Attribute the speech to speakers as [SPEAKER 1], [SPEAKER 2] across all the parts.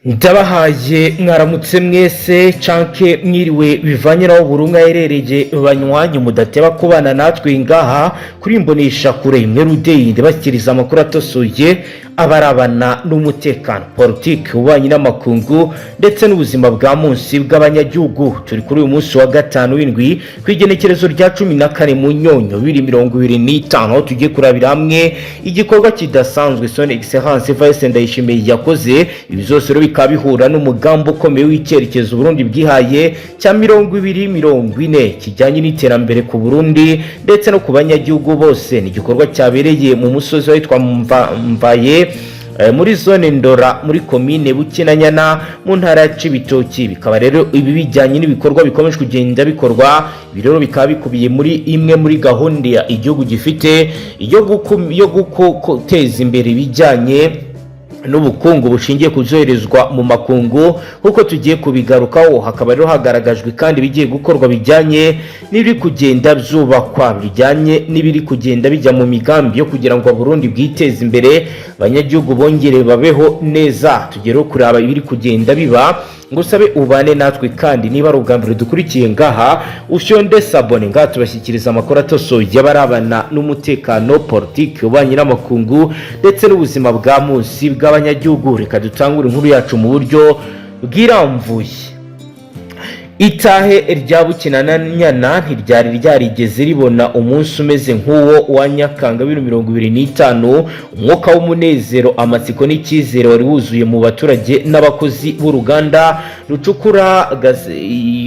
[SPEAKER 1] Ndabahaye mwaramutse mwese canke mwiriwe, bivanye naho buri umwe aherereye. Banywanyi mudateba kubana natwe ngaha kuri Imbonesha Kure imwe rudeyi, ndabashyikiriza amakuru atosoye abarabana n'umutekano, politiki, ububanyi n'amakungu ndetse n'ubuzima bwa munsi bw'abanyagihugu. Turi kuri uyu munsi wa gatanu w'indwi, ku igenekerezo rya 14 mu Nyonyo 2025, aho tugiye kurabira hamwe igikorwa kidasanzwe Son Excellence Evariste Ndayishimiye yakoze. Ibi byose rero bikaba bihura n'umugambi ukomeye w'icyerekezo Burundi bwihaye cya 2040, kijyanye n'iterambere ku Burundi ndetse no ku banyagihugu bose. Ni igikorwa cyabereye mu musozi witwa Mvaye, muri zone Ndora, muri komine Bukinanyana, mu ntara ya Cibitoki. Bikaba rero ibi bijyanye n'ibikorwa bikomeje kugenda bikorwa. Ibi rero bikaba bikubiye muri imwe muri gahunda igihugu gifite yo guteza imbere ibijyanye n'ubukungu bushingiye ku byoherezwa mu makungu, nk'uko tugiye kubigarukaho. Hakaba rero hagaragajwe kandi ibigiye gukorwa bijyanye n'ibiri kugenda byubakwa, bijyanye n'ibiri kugenda bijya mu migambi yo kugira ngo Burundi bwiteze imbere, abanyagihugu bongere babeho neza. Tugereho kuraba ibiri kugenda biba, ngo usabe ubane natwe. Kandi niba ari ubwa mbere dukurikiye ngaha, ufyonde s'abonner. Ngaha tubashyikiriza amakuru atosoye y'abarabana n'umutekano, politiki, ububanyi n'amakungu ndetse n'ubuzima bwa munsi bw'abanyagihugu. Reka dutangure inkuru yacu mu buryo bwiramvuye. Itahe rya Bukinanyana ntiryari ryarigeze ribona umunsi umeze nk'uwo wa Nyakanga 2025. Umwuka w'umunezero, amatsiko n'icyizere wari wuzuye mu baturage n'abakozi b'uruganda rucukura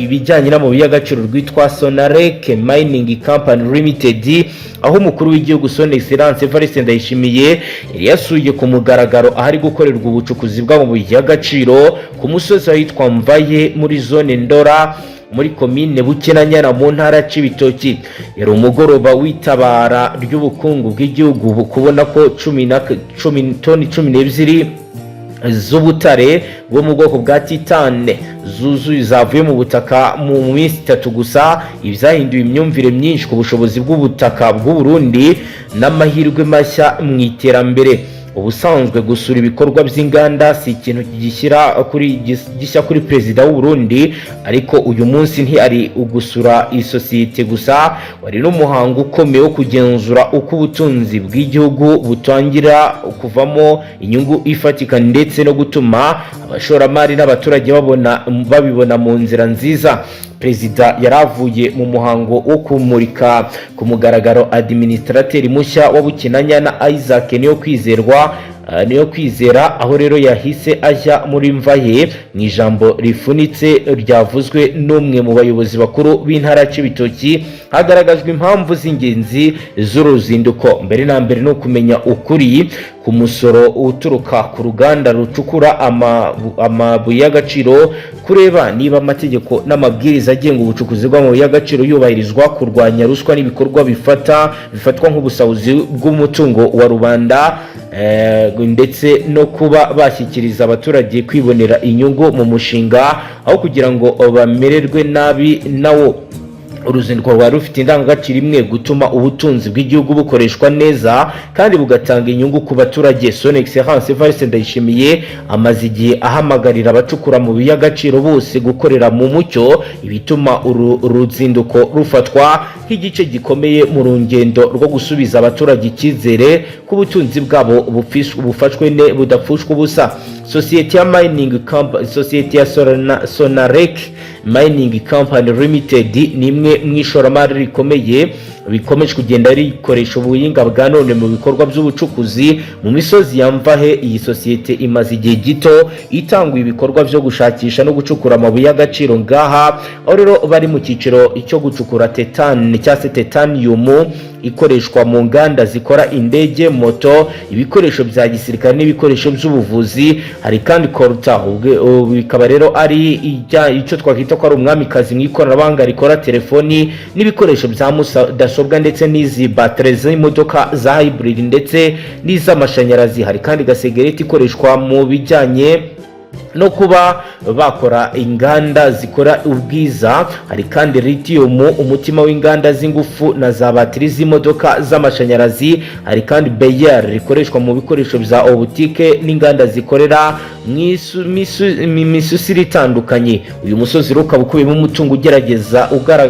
[SPEAKER 1] ibijyanye n'amabuye y'agaciro rwitwa Sonareke Mining Company Limited, aho umukuru w'igihugu Son Excellence Evariste Ndayishimiye yari yasuye ku mugaragaro ahari gukorerwa ubucukuzi bw'amabuye y'agaciro ku musozi ahitwa Mvaye, muri zone Ndora, muri komine Bukinanyana, mu ntara ya Cibitoki. Yari umugoroba w'itabara ry'ubukungu bw'igihugu, kubona ko cumi na cumi toni 12 z'ubutare bwo mu bwoko bwa titane zuzuye zavuye mu butaka mu minsi 3 gusa, ibyahinduye imyumvire myinshi ku bushobozi bw'ubutaka bw'u Burundi n'amahirwe mashya mu iterambere. Ubusanzwe gusura ibikorwa by'inganda si ikintu gishya kuri perezida w'u Burundi, ariko uyu munsi ntiyari ugusura isosiyete gusa, wari n'umuhango ukomeye wo kugenzura uko ubutunzi bw'igihugu butangira kuvamo inyungu ifatika, ndetse no gutuma abashoramari n'abaturage babibona mu nzira nziza. Perezida yari avuye mu muhango wo kumurika ku mugaragaro administrateur mushya wa Bukinanyana, Isaac Niyo Kwizerwa, Niyo Kwizera, aho rero yahise ajya muri Mvaye. Mu ijambo rifunitse ryavuzwe n'umwe mu bayobozi bakuru b'intara ya Cibitoki, hagaragajwe impamvu z'ingenzi z'uruzinduko. Mbere na mbere ni ukumenya ukuri ku musoro uturuka ku ruganda rucukura amabuye y'agaciro, kureba niba amategeko n'amabwiriza agenga ubucukuzi bw'amabuye y'agaciro yubahirizwa, kurwanya ruswa n'ibikorwa bifatwa nk'ubusahuzi bw'umutungo wa rubanda, ndetse no kuba bashyikiriza abaturage kwibonera inyungu mu mushinga aho kugira ngo bamererwe nabi nawo. Uruzinduko rwari rufite indangagaciro imwe: gutuma ubutunzi bw'igihugu bukoreshwa neza kandi bugatanga inyungu ku baturage. Son Excellence Evariste Ndayishimiye amaze igihe ahamagarira abacukura mu y'agaciro bose gukorera mu mucyo, ibituma uru ruzinduko rufatwa nk'igice gikomeye mu rugendo rwo gusubiza abaturage icyizere ko ubutunzi bwabo bufashwe budapfushwa ubusa. Sosiyete ya mining company, sosiyete ya Sonarek Mining Company Limited, ni imwe mu ishoramari rikomeye bikomeje kugenda rikoresha ubuhinga bwa none mu bikorwa by'ubucukuzi mu misozi ya Mvahe. Iyi sosiyete imaze igihe gito itanguye ibikorwa byo gushakisha no gucukura amabuye y'agaciro ngaha, aho rero bari mu cyiciro cyo gucukura titane cyangwa se titanium, ikoreshwa mu nganda zikora indege, moto, ibikoresho bya gisirikare n'ibikoresho by'ubuvuzi. Hari kandi coltan, bikaba rero ari icyo twakwita ko ari umwamikazi mu ikoranabuhanga, rikora telefoni n'ibikoresho bya mudasobwa ndetse n'izi batterie z'imodoka za hybrid ndetse n'iz'amashanyarazi. Hari kandi gasegereti ikoreshwa mu bijyanye No kuba bakora inganda zikora ubwiza. Hari kandi lithium, umutima w'inganda z'ingufu na za batiri z'imodoka z'amashanyarazi. Hari kandi beryl rikoreshwa mu bikoresho bya optique n'inganda zikorera mu misusire itandukanye. Uyu musozi rero ukaba ukubiyemo umutungo ugerageza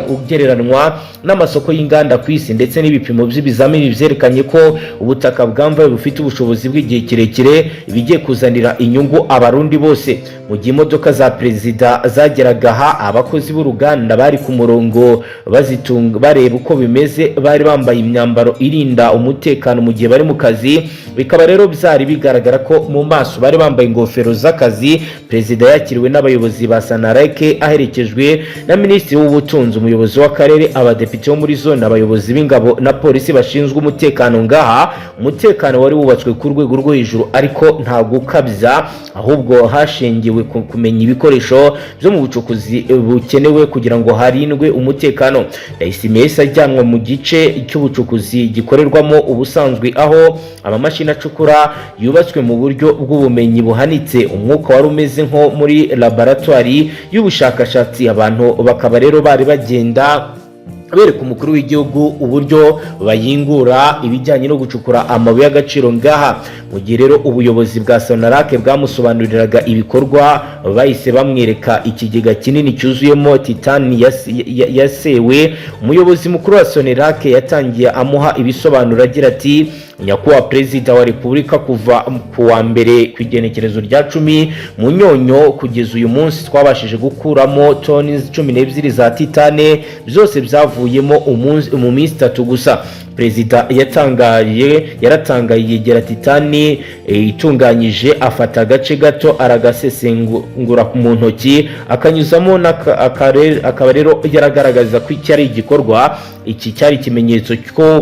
[SPEAKER 1] ugereranwa n'amasoko y'inganda ku isi, ndetse n'ibipimo by'ibizamini byerekanye ko ubutaka bwa Mvahe bufite ubushobozi bw'igihe kirekire, ibigiye kuzanira inyungu Abarundi bose. Mu gihe imodoka za perezida zageraga aha, abakozi b'uruganda bari ku murongo bazitunga, bareba uko bimeze. Bari bambaye imyambaro irinda umutekano mu gihe bari mu kazi, bikaba rero byari bigaragara ko mu maso bari bambaye ingofero z'akazi. Perezida yakiriwe n'abayobozi ba Sonarak, aherekejwe na minisitiri w'ubutunzi, umuyobozi w'akarere, abadepite bo muri zone, abayobozi b'ingabo na polisi bashinzwe umutekano ngaha. Umutekano wari wubatswe ku rwego rwo hejuru, ariko nta gukabya, ahubwo hashingiwe ku kumenya ibikoresho byo mu bucukuzi bukenewe kugira ngo harindwe umutekano. Ndayishimiye yahise ajyanwa mu gice cy'ubucukuzi gikorerwamo ubusanzwe, aho amamashini acukura yubatswe mu buryo bw'ubumenyi buhanitse. Umwuka wari umeze nko muri laboratwari y'ubushakashatsi. Abantu bakaba rero bari bagenda bereka umukuru w'igihugu uburyo bayingura, ibijyanye no gucukura amabuye y'agaciro ngaha. Mu gihe rero ubuyobozi bwa Sonarak bwamusobanuriraga ibikorwa, bahise bamwereka ikigega kinini cyuzuyemo titani yasewe. Umuyobozi mukuru wa Sonarak yatangiye amuha ibisobanuro agira ati: "Nyakubahwa Perezida wa Repubulika, kuva ku wa mbere ku igenekerezo rya 10 mu Nyonyo kugeza uyu munsi, twabashije gukuramo toni 12 za titane. Byose byavuyemo mu minsi 3 gusa." Perezida yatangaye, yaratangaye, yegera titani itunganyije, afata agace gato aragasesengura mu ntoki, akanyuzamo, akaba rero yaragaragaza ko iki ari igikorwa, iki cyari ikimenyetso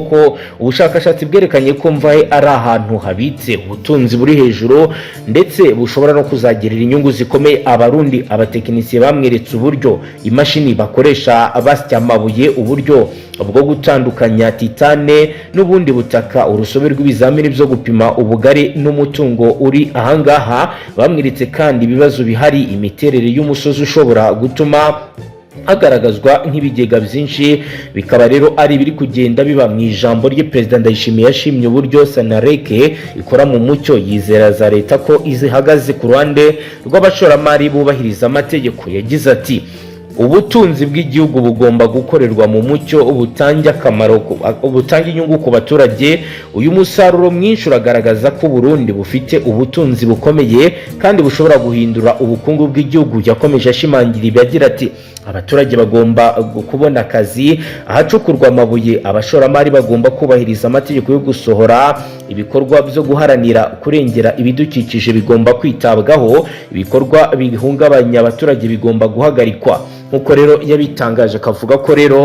[SPEAKER 1] ko ubushakashatsi bwerekanye ko Mvahe ari ahantu habitse ubutunzi buri hejuru, ndetse bushobora no kuzagirira inyungu zikomeye Abarundi. Abatekinisiye bamweretse uburyo imashini bakoresha basya amabuye, uburyo bwo gutandukanya titane n'ubundi butaka, urusobe rw'ibizamini byo gupima ubugari n'umutungo uri ahangaha. Bamweretse kandi ibibazo bihari, imiterere y'umusozi ushobora gutuma hagaragazwa nk'ibigega byinshi, bikaba rero ari ibiri kugenda biba. Mu ijambo rye, Perezida Ndayishimiye yashimye uburyo Sonarak ikora mu mucyo, yizera za leta ko izihagaze ku ruhande rw'abashoramari bubahiriza amategeko. Yagize ati: "Ubutunzi bw'igihugu bugomba gukorerwa mu mucyo, butange akamaro, butange inyungu ku baturage. Uyu musaruro mwinshi uragaragaza ko Burundi bufite ubutunzi bukomeye kandi bushobora guhindura ubukungu bw'igihugu." Yakomeje ashimangira ibi agira ati: "Abaturage bagomba kubona akazi ahacukurwa amabuye, abashoramari bagomba kubahiriza amategeko yo gusohora, ibikorwa byo guharanira kurengera ibidukikije bigomba kwitabwaho, ibikorwa bihungabanya abaturage bigomba guhagarikwa." Nk'uko rero yabitangaje, akavuga ko rero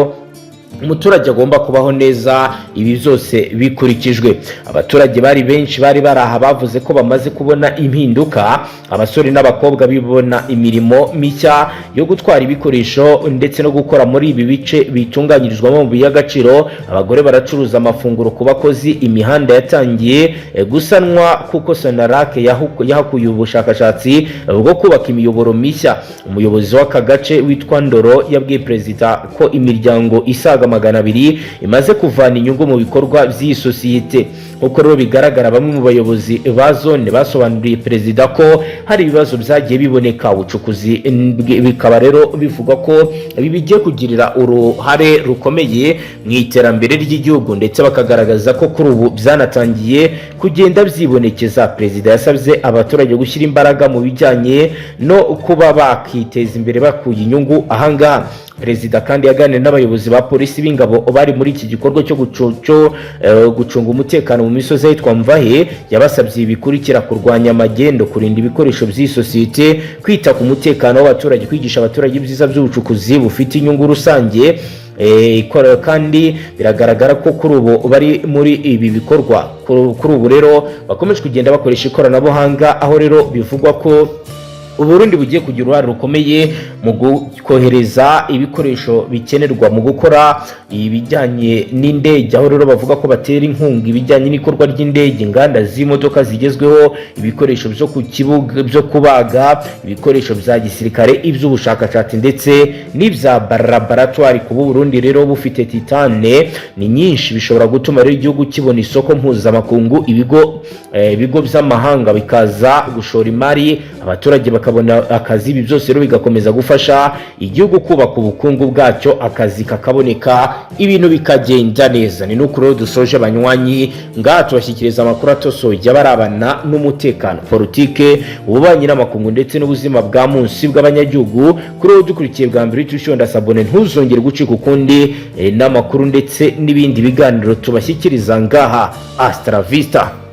[SPEAKER 1] umuturage agomba kubaho neza, ibi byose bikurikijwe. Abaturage bari benshi bari bari aha bavuze ko bamaze kubona impinduka. Abasore n'abakobwa bibona imirimo mishya yo gutwara ibikoresho ndetse no gukora muri ibi bice bitunganyirizwamo amabuye y'agaciro. Abagore baracuruza amafunguro ku bakozi. Imihanda yatangiye gusanwa kuko Sonarak yahakuye ubushakashatsi bwo kubaka imiyoboro mishya. Umuyobozi w'aka gace witwa Ndoro yabwiye perezida ko imiryango isaga 200 imaze kuvana inyungu mu bikorwa by'iyi sosiyete. Nk'uko rero bigaragara, bamwe mu bayobozi ba zone basobanuriye perezida ko hari ibibazo byagiye biboneka ubucukuzi, bikaba rero bivugwa ko ibi bigiye kugirira uruhare rukomeye mu iterambere ry'igihugu, ndetse bakagaragaza ko kuri ubu byanatangiye kugenda byibonekeza. Perezida yasabye abaturage gushyira imbaraga mu bijyanye no kuba bakiteza imbere bakuye inyungu ahangaha. Perezida kandi yaganiriye n'abayobozi ba polisi b'ingabo bari muri iki gikorwa cyo gucunga umutekano mu misozi ahitwa Mvahe. Yabasabye ibi bikurikira: kurwanya amagendo, kurinda ibikoresho by'iyi sosiyete, kwita ku mutekano w'abaturage, kwigisha abaturage ibyiza by'ubucukuzi bufite inyungu rusange. Kandi biragaragara ko kuri ubu bari muri ibi bikorwa, kuri ubu rero bakomeje kugenda bakoresha ikoranabuhanga, aho rero bivugwa ko Uburundi bugiye kugira uruhare rukomeye mu mu kohereza ibikoresho bikenerwa mu gukora ibijyanye n'indege, aho rero bavuga ko batera inkunga ibijyanye n'ikorwa ry'indege, inganda z'imodoka zigezweho, ibikoresho byo ku kibuga byo kubaga, ibikoresho bya gisirikare, iby'ubushakashatsi ndetse n'ibya laboratoire. Kuba Burundi rero bufite titane ni nyinshi, bishobora gutuma rero igihugu kibona isoko mpuzamakungu, ibigo by'amahanga bikaza gushora imari, abaturage bakabona akazi. Ibi byose rero bigakomeza gufasha igihugu kubaka ubukungu bwacyo, akazi kakaboneka, ibintu bikagenda neza. Ni nuko rero dusoje, banywanyi. Ngaha tubashyikiriza amakuru atosoye abarabana n'umutekano, politike, ububanyi n'amakungu ndetse n'ubuzima bwa munsi bw'abanyagihugu. Kuri wowe dukurikiye bwa mbere, uhita s'abonner, ntuzongere gucika ukundi n'amakuru ndetse n'ibindi biganiro tubashyikiriza ngaha. Hasta la vista.